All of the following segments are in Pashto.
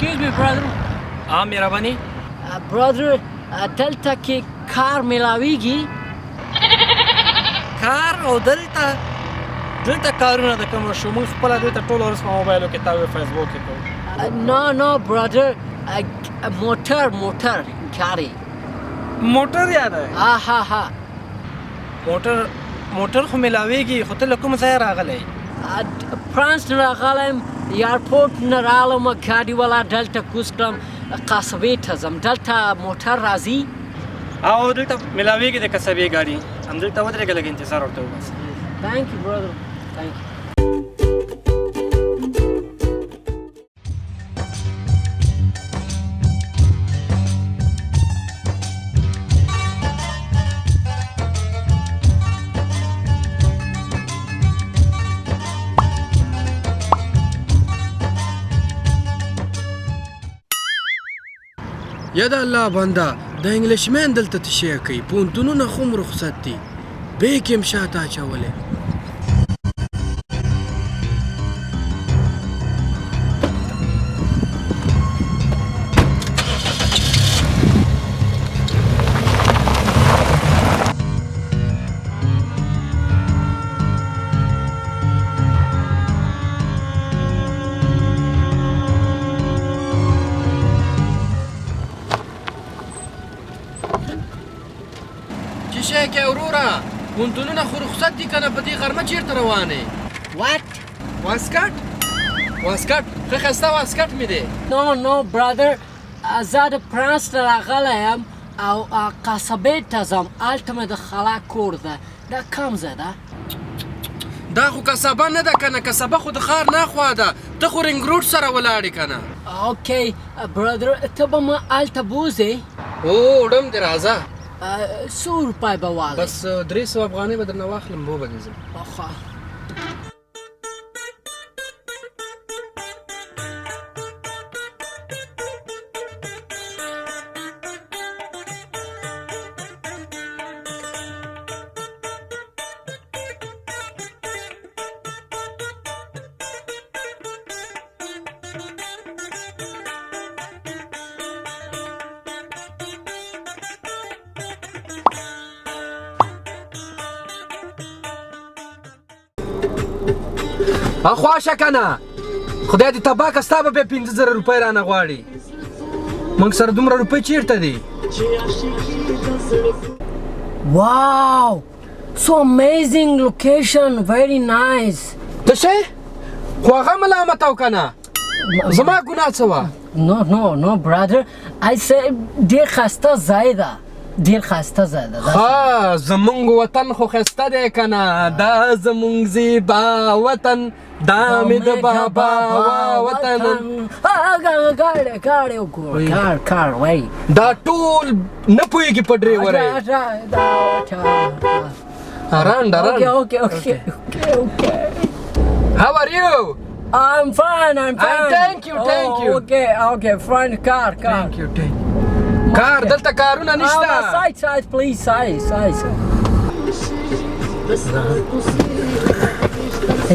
Excuse me brother. مهرباني. Brother, دلته کې کار ملاویږي؟ کار او دلته دلته کارونه د کوم شو؟ موږ خپله دلته ټوله ورځ په موبایلو کې تاوې فیسبوک کې کوو. No no brother, موټر موټر ګاډی. موټر یاده؟ ها ها ها. موټر موټر خو ملاویږي، خو ته له کوم ځایه راغلی؟ فرانس نه راغلی یم، ایرپورټ نه رالم، ګاډي والا دلته کوز کړم، قصبې ته ځم، دلته موټر راځي. او دلته ملاویږي د قصبې ګاډي، همدلته ودرېږه، لږ انتظار ورته وباسه. Thank you brother, thank you. یا د الله بنده، د انګلیشمن دلته څه شی کوي؟ پوهنتونونه خو هم رخصت دي، بیک یې هم شاته اچولی. چې شی کوې وروره؟ پوهنتونونه خو رخصت دي که نه، په دې غرمه چېرته روان یې؟ What? واسکټ واسکټ، ښه ښایسته واسکټ مې دی. No no brother, زه د فرانس نه راغلی یم او قصبې ته ځم، هلته مې د خاله کور ده. دا کوم ځای ده؟ دا خو قصبه نه ده که نه، قصبه خو د ښار نه خوا ده، ته خو رینګ روډ سره ولاړې که نه. Okay brother, ته به ما هلته بوځې؟ هو وړم دې، راځه. څو روپۍ به واخلې؟ بس 300 افغانۍ به درنه واخلم، بو به دې ځم. ښه. اخوا شه که نه، خدای دې تباه که، ستا به بیا 5000 روپۍ رانه غواړي. موږ سره دومره روپۍ چېرته دي؟ Wow, so amazing location, very nice. ته شی خو هغه ملامت او که نه، زما ګناه څه وه؟ No no no brother, I say ډېر ښایسته ځای ده، ډېر ښایسته ځای ده. ښه، زمونږ وطن خو ښایسته دی که نه، دا زمونږ زیبا وطن، دا مې د بابا وطن. ګاډی ګاډی وګوره، کار کار وای. دا ټول نه پوهېږي په ډریورۍ. Around, around. Okay, okay, okay, okay, okay. How are you? I'm fine, I'm fine. Thank you, thank you. Okay, okay, fine, car, car. Thank you, thank you. کار دلته کارونه نشته. Side, side, please, side, side.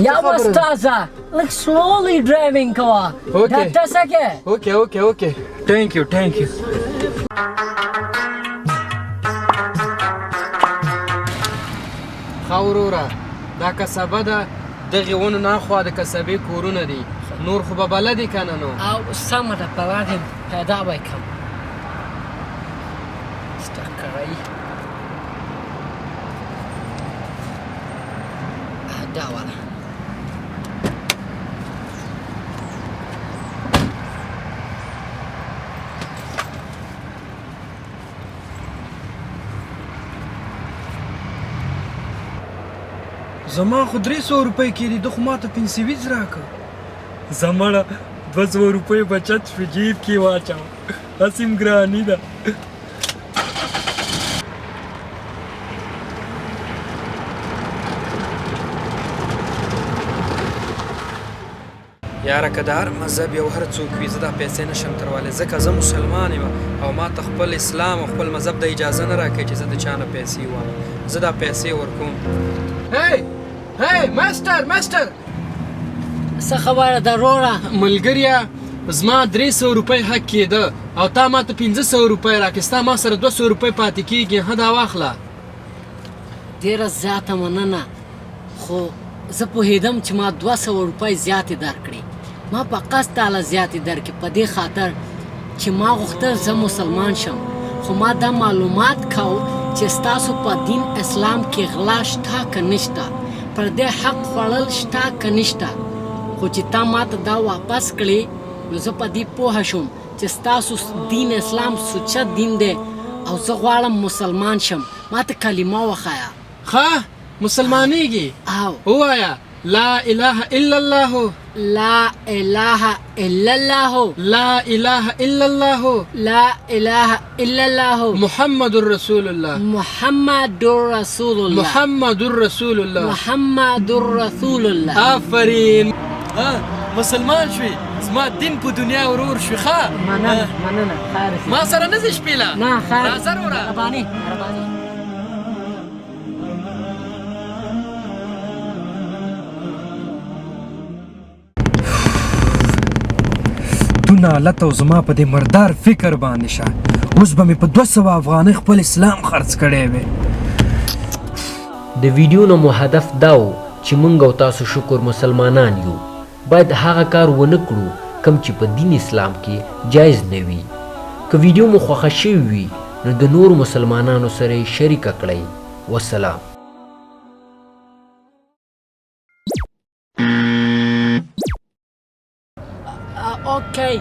یا استاذه، لږ slowly driving کوه. Okay. دا څه کې؟ Okay, okay, okay. Thank you, thank you. ښه وروره، دا قصبه ده، دغې ونو نه خوا د قصبې کورونه دي، نور خو به بلد یې که نه نو. او سمه ده، بلد یم، پیدا به یې کړم. ستا کړی دا والا. زما خو 300 روپۍ کېدې، ده خو ما ته پنځه راکړ. زمړه 200 روپۍ بچت شوې، جیب کې واچوه، هسې هم ګراني ده. یاره که د هر مذهب یو هر څوک وي، زه دا پیسې نه شم تروالی، ځکه زه مسلمان یم او ما ته خپل اسلام او خپل مذهب د اجازه نه راکوي چې زه د چا نه پیسې وامه. زه دا پیسې ورکوم. Hey hey mister mister. څه خبره ده وروره؟ ملګریه، زما 300 روپۍ حق کېده او تا ما ته 500 روپۍ راکړې، ستا ما سره 200 روپۍ پاتې کېږي. ها دا واخله. ډېره زیاته مننه، خو زه پوهېدم چې ما 200 روپۍ زیاتې درکړې. ما په قصد تاله زیاتې درکړې په دې خاطر چې ما غوښتل زه مسلمان شم، خو ما دا معلومات کو چې ستاسو په دین اسلام کې غلا شته که نشته، پر دې حق خوړل شته که نشته. خو چې تا ما ته دا واپس کړې نو زه په دې پوهه شوم چې ستاسو دین اسلام سوچه دین دی او زه غواړم مسلمان شم. ما ته کلمه وښیه. ښه مسلمانېږي؟ او ووایه لا اله الا الله. لا اله الا الله. لا اله الا الله. لا اله الا الله. محمد رسول الله. محمد رسول الله. محمد رسول الله. محمد رسول الله. آفرین. مسلمان شوې، زما دین په دنیا ورور شوې. ښه مننه مننه. خیر ما سره نه ځې شپې له؟ نه خیر. راځه وروره. مهرباني مهرباني. تو نالت او زما په دې مردار فکر باندې شه، اوس به مې په 200 افغانۍ خپل اسلام خرڅ کړی وی. د ویډیو نه مو هدف دا و چې مونږ او تاسو شکر مسلمانان یو، باید هغه کار ونه کړو کوم چې په دین اسلام کې جایز نه وي. که ویډیو مو خوښه شوې وي نو د نورو مسلمانانو سره یې شریکه کړئ. وسلام. okay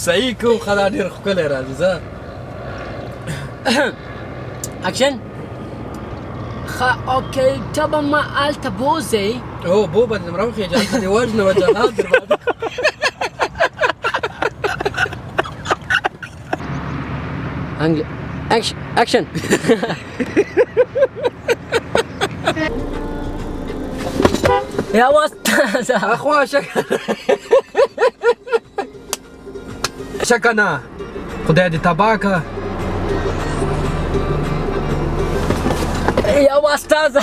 صحیح کوم خدا ډېر ښکلی راځي. ځه اکشن. ښه okay، ته به ما هلته بوځې؟ هو بو به دې راوخېژه، هلته دې وژنه وه جهاد در باندې. اکشن. یا استاذ اخوا شکنه خدای دې تباه که. یا استاذ.